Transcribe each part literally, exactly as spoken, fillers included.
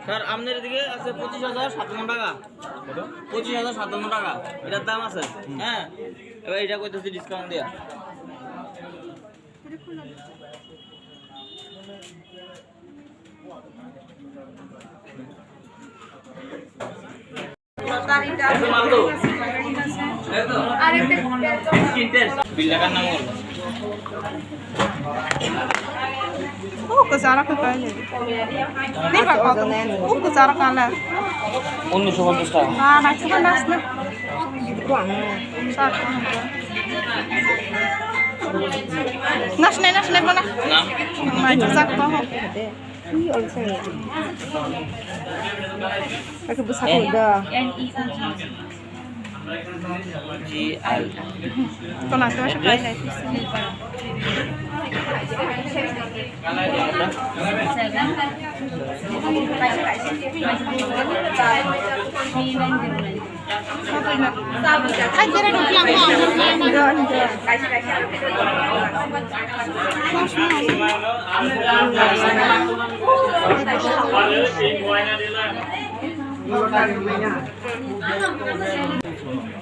স্যার, আপনার এদিকে আছে পঁচিশ হাজার সাতান্ন টাকা। পঁচিশ হাজার সাতান্ন টাকা এটার দাম আছে। হ্যাঁ, এবার এটা কইতেছি ডিসকাউন্ট দিয়া। Oh, kasara ka kaya. Ni ba ko. Oh, kasara ka la. উনিশশো পঞ্চাশ টাকা। Ah, na chuma nas na. Sa. Nas ne, nas ne bana. Na. Mai chak ko. Ih, ol saya. Aku besar udah. G R. Kau nak tu macam mana?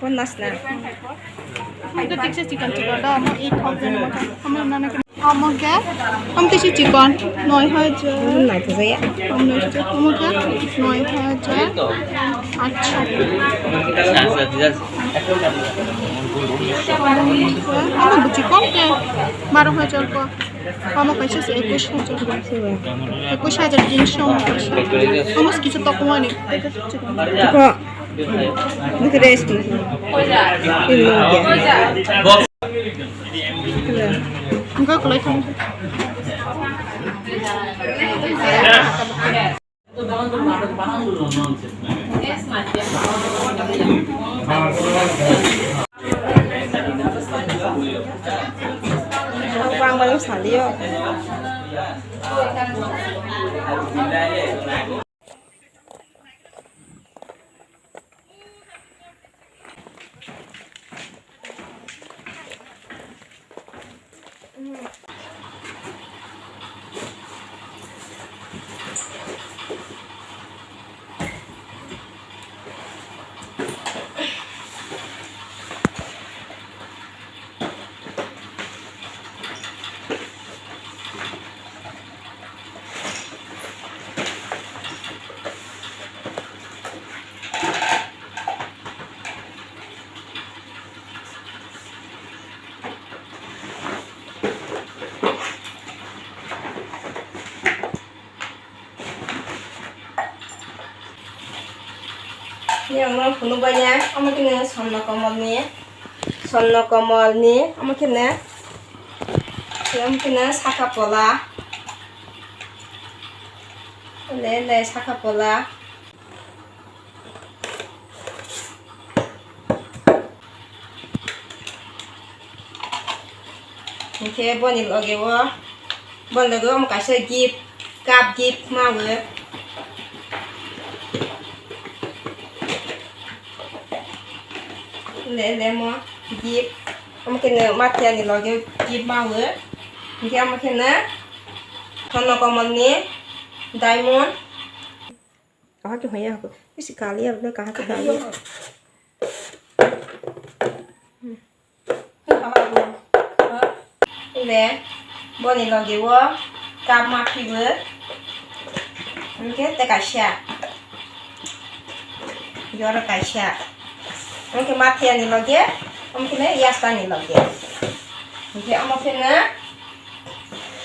Pon nas na. Itu fix chicken chicken dah, mau eight thousand. Kamu mana? Omo khe, omo khe si chikon, noi hajar. Naithok jaya. Omo noi hajar, omo khe noi hajar. Acha. Omo bo chikon khe baro hajar ko. Omo kaisa se ekush hajar. Ekush hajar tinsho omo kaisa. Omo se kisa tokomani. Ko. Bukre esti. Ini ya. Engkau kalau itu. Bang baru salio. Yang no phunuk bai ya, omo khe no Swarno Komol ni, Swarno Komol ni, omo khe no, omo khe no Saka Pola, le le Saka Pola. Hinkhe boni loge o, boni loge o omo kaisa gift, cup gift ma o. Le, le mo gift. Omo khe no Mathiya ni loge gift ma o. Hinkhe omo khe no Swarno Komol ni diamond. Kaha khe hoya hako. Isi kali ya, bro, kaha khe kali. Be, boni loge o cup ma phibo. Hinkhe te kaisa. Yoro kaisa. Hinkhe Mathiya ni loge, omo khe ne Yasta ni loge. Hinkhe omo khe ne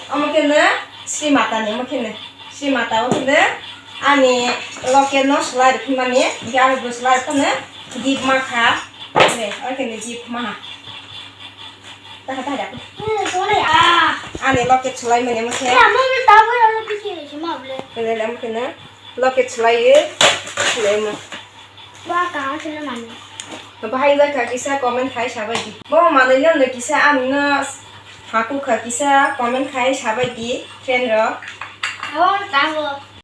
Omo khe no Sri Mata ni, omo khe no Sri Mata, omo khe no ani loge no swlai rw phimani, hinkhe ani bo swlai rw phano gift ma kha. Be, omo khe no gift ma ha. Taha, taha, taha. Ani loge swlai mani omo khe. Lele, omo khe no loge swlai ye, swlai mo. Ba kaham se mani. Bahai wngkha kisa comment khai sabai di. Bo manwi no kisa ang no haku kha kisa comment khai sabai di friend rok. Abo tamo.